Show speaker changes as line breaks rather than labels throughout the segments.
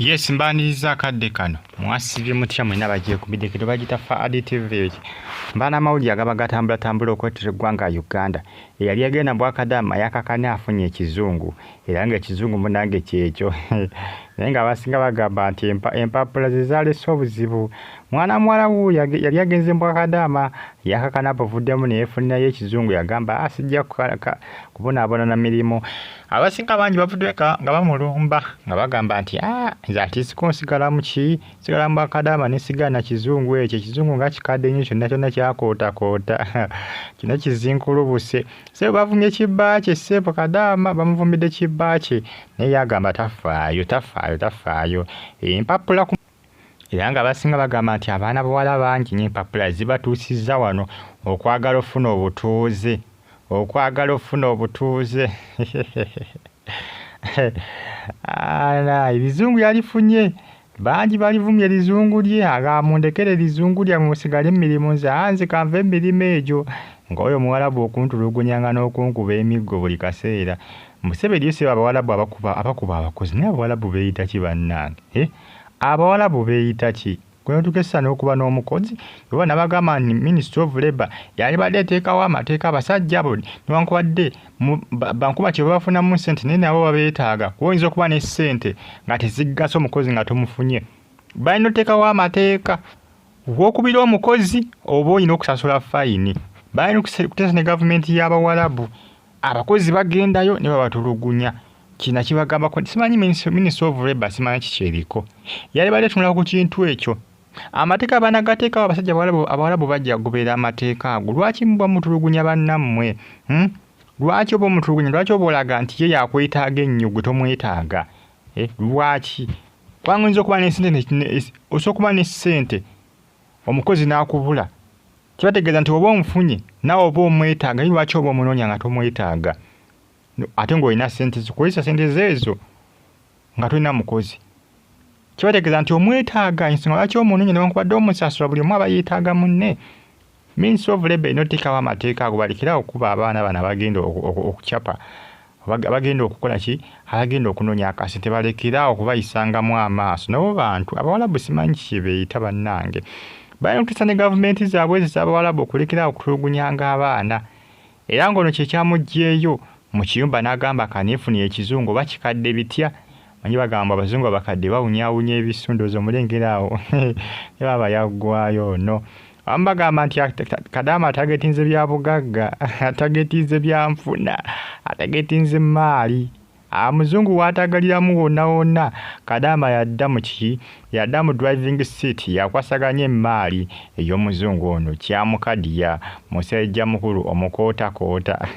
Yes, mbaniriza akadde kano. Mwasibye mutya mwena abagyekubiddeko bagita Faadi TV. Mba n'amawulire agaba gatambulatambula okwetera eggwanga Uganda. Eyali agenda Bwakadaama yakakana afunye ekizungu era ng'ekizungu munnange kyekyo. Naye ng'abasinga bagamba nti empapula ze zaalese obuzibu. Mwana muwala wuuyo yali agenze mu Bwakadaama yakakana buvuddemu ne yeefunirayo ekizungu yagamba ah, sijja kubonaabona na mirimu. Abasinga bangi bavuddeyo nga bamulumba nga bagamba nti ah, nze ati siko nsigala mu ki nsigala mu Bwakadaama ne sigala na kizungu ekyo ekizungu nga kikadde nnyo kyonna kyonna kyakootakoota kyonna kizinkulubuse. Ssebo bavumye kibba kye ssebo Kadaama bamuvumidde kibba kye naye yagamba tafaayo tafaayo tafaayo empapula ku era nga abasinga bagamba nti abaana bawala bangi nnyo empapula zibatuusizza wano okwagala ofuna obutuuze okwagala ofuna obutuuze ebizungu yalifunye bangi balivumye erizungu lye aga mundekere erizungu lyammwe musigale mu nze anze kanve emirimu egyo ng'oyo omuwalabu okuntulugunyanga n'okunkuba emiggo buli kaseera. Museveni yo sebo abawalabu abakuba abakuba abakozi naye abawalabu beeyita ki bannange eh? Abawalabu beeyita ki? Gwe notukesa n'okuba n'omukozi oba nabagamba nti Ministry of Labour yalibadde eteekawo amateeka abasajja abo newankubadde bankuba kye bafunamu ssente naye nabo babeetaaga kuba oyinza okuba ne ssente nga teziggasa omukozi nga tomufunye. Balina oteekawo amateeka w'okubira omukozi oba olina okusasula fayini. Balina okuteesa ne gavumenti y'Abawalabu abakozi bagendayo ne babatulugunya kina kibagambako simanyi Ministry of Labour simanyi kiki eriko yalibadde etunula ku kintu ekyo amateeka banagateekawo abasajja abawalabu bajja kugoberera amateeka ago lwaki muba mutulugunya bannammwe hmm? Lwaki oba omutulugunya lwaki oba olaga nti ye yakwetaaga ennyo gwe tomwetaaga eh, lwaki kubanga oyinza okuba nesente osobola okuba ne ssente omukozi n'akubula kibategeeza nti oba omufunye naawe oba omwetaaga naye lwaki oba omunoonya nga tomwetaaga ate ng'olina ssente zikozesa ssente zeezo nga tolina mukozi kibategeeza nti omwetaaga ensonga lwaki omunoonya newankubadde omusasula buli omu aba yeetaaga munne. Ministry of Labour erina oteekawo amateeka ago balekere awo okukuba abaana bano abagenda okucapa abagenda okukola ki abagenda okunoonya akasente balekere awo okubayisangamu amaaso nabo bantu abawalabu simanyi kiki kye beeyita bannange balina okuteesa ne gavumenti zaabwe ezo ez'abawalabu okulekera awo okutulugunyanga abaana era ng'ono kye kyamuggyeeyo mu kiyumba n'agamba kaneefunire ekizungu oba kikadde bitya manyi bagamba abazungu abakadde bawunyawunya ebisu ndowooza omulengera awo ne baaba yaggwayo ono abamu bagamba nti Kadaama atagetinze bya bugagga atagetinze bya nfuna atagetinze maali amuzungu waatagaliramu wonna wonna Kadaama yadda mu ki yadda mu driving seat yakwasaganya emmaali ey'omuzungu ono kyamukadiya musajja mukulu omukootakoota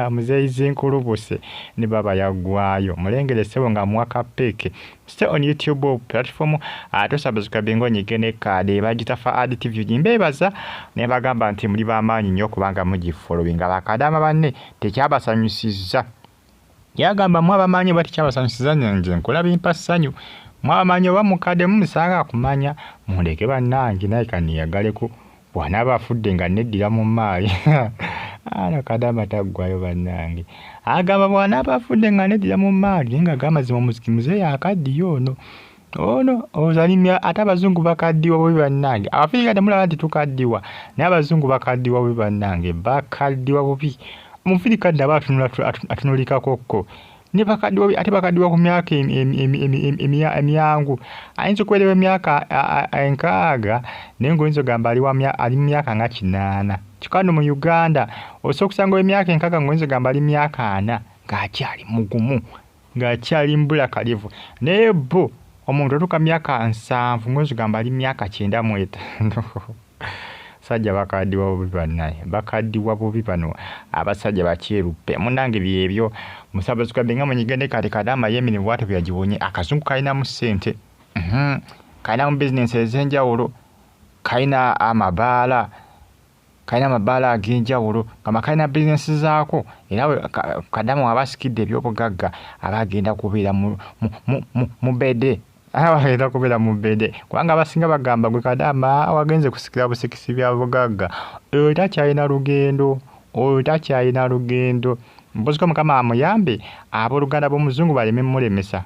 muzeeyi zinkulubuse ne baba yaggwayo mulengere ssebo nga muwa kapeeke stay on YouTube platform ate osubscribinga onyige ne kaadi bagita Faad TV mbeebaza ne bagamba nti muli b'amaanyi nnyo kubanga mugifollowinga bakadaama banne tekyabasanyusizza yagamba mwe abamanyi oba tekyabasanyusiza nze nkola bimpa ssanyu mwe abamanyi oba mukadde mumusanga akumanya mundeke bannange naye kaneeyagaleko bw'anaaba afudde nga neddira mu maali ala kadaama taggwayo bannange agamba bw'anaaba afudde nga neddira mu maali naye nga gamazima omuziki muzeeyi akaddiye ono ono ozalimya ate abazungu bakaddiwa bubi bannange abafirika temulaba nti tukaddiwa naye abazungu bakaddiwa bubi bannange bakaddiwa bubi omufirika dda aba atunulikako kko ne bakaddiwa bubi ate bakaddiwa ku myaka emyangu ayinza okubeerewo emyaka 60 naye ng'oyinza ogamba ali mu myaka nga 80 kyokka no mu Uganda osobola okusanga ow'emyaka 60 ng'oyinza ogamba ali mu myaka 40 ng'akyali mugumu ng'akyali mbulakalivu naye bo omuntu atuuka myaka 70 ng'oyinza ogamba ali myaka 95 sajja bakaddiwa bubi bannaye bakaddiwa bubi bano abasajja bakyeruppe munnange byebyo musabasukadde nga munyigende kati Kadaama y'emirimu bwatyo bwe yagiwonye akazungu kalinamu ssente kalinamu bizinensi ez'enjawulo kalina amabaala kalina amabaala ag'enjawulo nga kalina bizinensi zaako era Kadaama waba asikidde ebyobugagga aba agenda kubeera mu bede aba agenda kubeera mu bede kubanga abasinga bagamba gwe Kadaama wagenze kusikira busikisi bya bugagga oyo takyalina lugendo oyo takyalina lugendo mpoziko Mukama amuyambe abooluganda b'omuzungu baleme mulemesa.